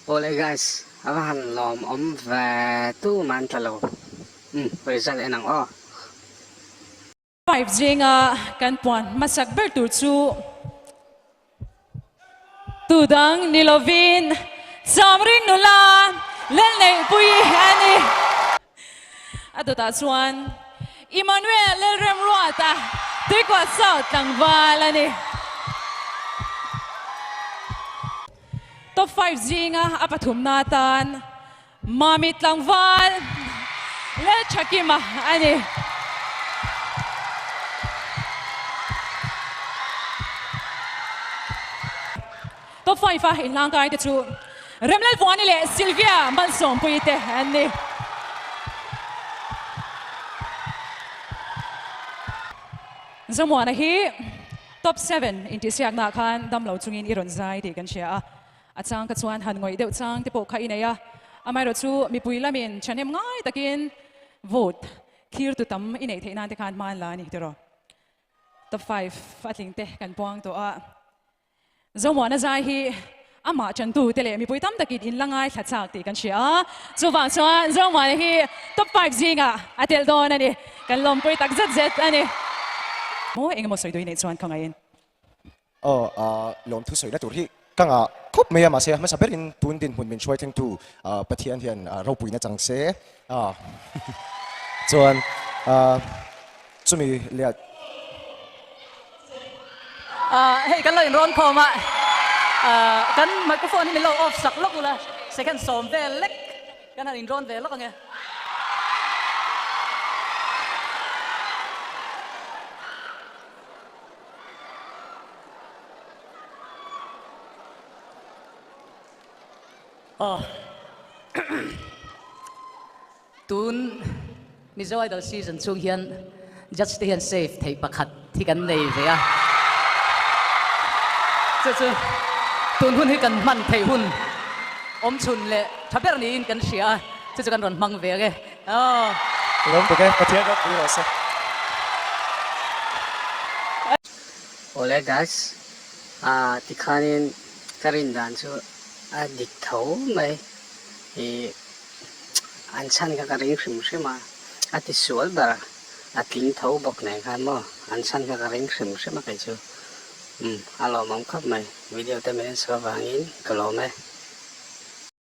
Awle guys, a va han lawmawm ve tumah an tla lo. Umm result en ang aw. Five zinga kan puan hmasak ber tur chu tu dang ni lovin Chamring nula Lalneihpuii a ni. A dawtah chuan Emmanuel Lalremruata Tuikuah South tlangval a ni. Top five zinga a pathumna atan Mami tlangval Lalthakima a ni. Top 5 a inhlangkai te chu Remlalvuani leh Sylvia Malsawmpuii te an ni. Zomuana hi Top 7 intihsiaknaah khan damlo chungin i rawn zai tih kan hria a. A chang kha chuan han ngawih deuh chang te pawh kha i nei a, amaherawh chu mipui lamin thahnem ngai takin vote thlir tu tam i neih theih nan te khan hma an la a ni tiraw. Top 5 a tling te kan puang tawh a, Zomuana zai hi amah chantu te leh mipui tam takin in la ngaithla chak tih kan hria a, chuvang chuan Zomuana hi top 5 zingah a tel dawn a ni, kan lawmpui tak zet zet a ni. Maw engemaw sawi duh i neih chuan ka ngaih in. Aw, lawmthu sawina tur hi ka ngah khawp mai a, mahse hmasa berin tun dinhmun min hruai thlengtu Pathian hian ropuina chang se. Chuan chumi leh. Hei kan lo inrawn khawm a, kan microphone hi min lo off sak lawk ula, second sawm vel lek kan han inrawn ve lawk ange. Aw Tun Mizo Idol season chhung hian judge te hian save theih pakhat hi kan nei ve a, chu chu tun hun hi kan hman theih hun awm chhun leh tha ber niin kan hria a, chu chu kan rawn hmang ve ang e. Aw. Lawm tuk e, Pathian ropui rawh se. Awle guys, ah tikhanin ka rin dan chu a dik tho mai i an chhan kha ka ring hrim hrim a, a ti sual ber a, a tling tho bawk nen khan maw an chhan kha ka ring hrim hrim a kei chu, umm a lawmawm khawp mai, video te min en sual vangin ka lawm e.